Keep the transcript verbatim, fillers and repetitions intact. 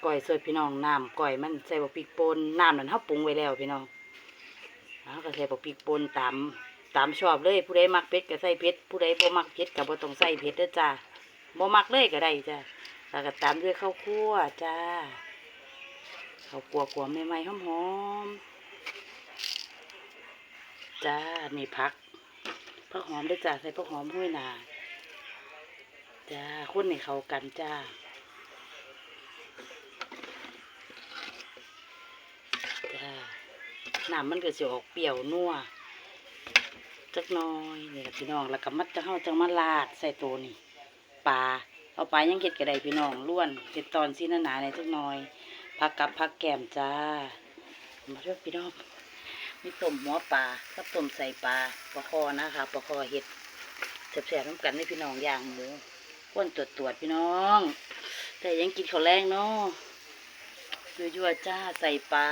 ก้อยสดพี่น้อง น้ำก้อยมันใส่บักพริกป่น น้ำนั่นเฮาปรุงไว้แล้วพี่น้อง เฮาก็ใส่บักพริกป่นตาม ตามชอบเลย ผู้ใดมักเผ็ดก็ใส่เผ็ด ผู้ใดบ่มักเผ็ดก็บ่ต้องใส่เผ็ดเด้อจ้า บ่มักเลยก็ได้จ้า แล้วก็ตามด้วยข้าวคั่วจ้า ข้าวคั่วคั่วใหม่ๆ หอมๆ จ้า นี่ผัก ผักหอมเด้อจ้า ใส่ผักหอมโรยหน้าจ้า คนให้เข้ากันจ้า จ้า น้ำมันก็สิออกเปรี้ยวนัวจักหน่อย นี่ล่ะพี่น้อง แล้วก็มา จั่งเฮาจั่งมาราดใส่โตนี่ ปลา เอาปลายังเฮ็ดก็ได้พี่น้อง ล้วน เฮ็ดตอนซี้หนาๆ แหน่จักหน่อย ผักกับผักแกล้มจ้า มาเด้อพี่น้อง มีต้มหัวปลากับต้มใส่ปลา ปลาคอนะคะ ปลาคอเฮ็ด แซ่บๆ นำกันเด้อพี่น้อง ย่างหมู ควันตวดๆ พี่น้อง แต่ยังกินข้าวแลงเนาะ ยั่วๆ จ้า ใส่ปลา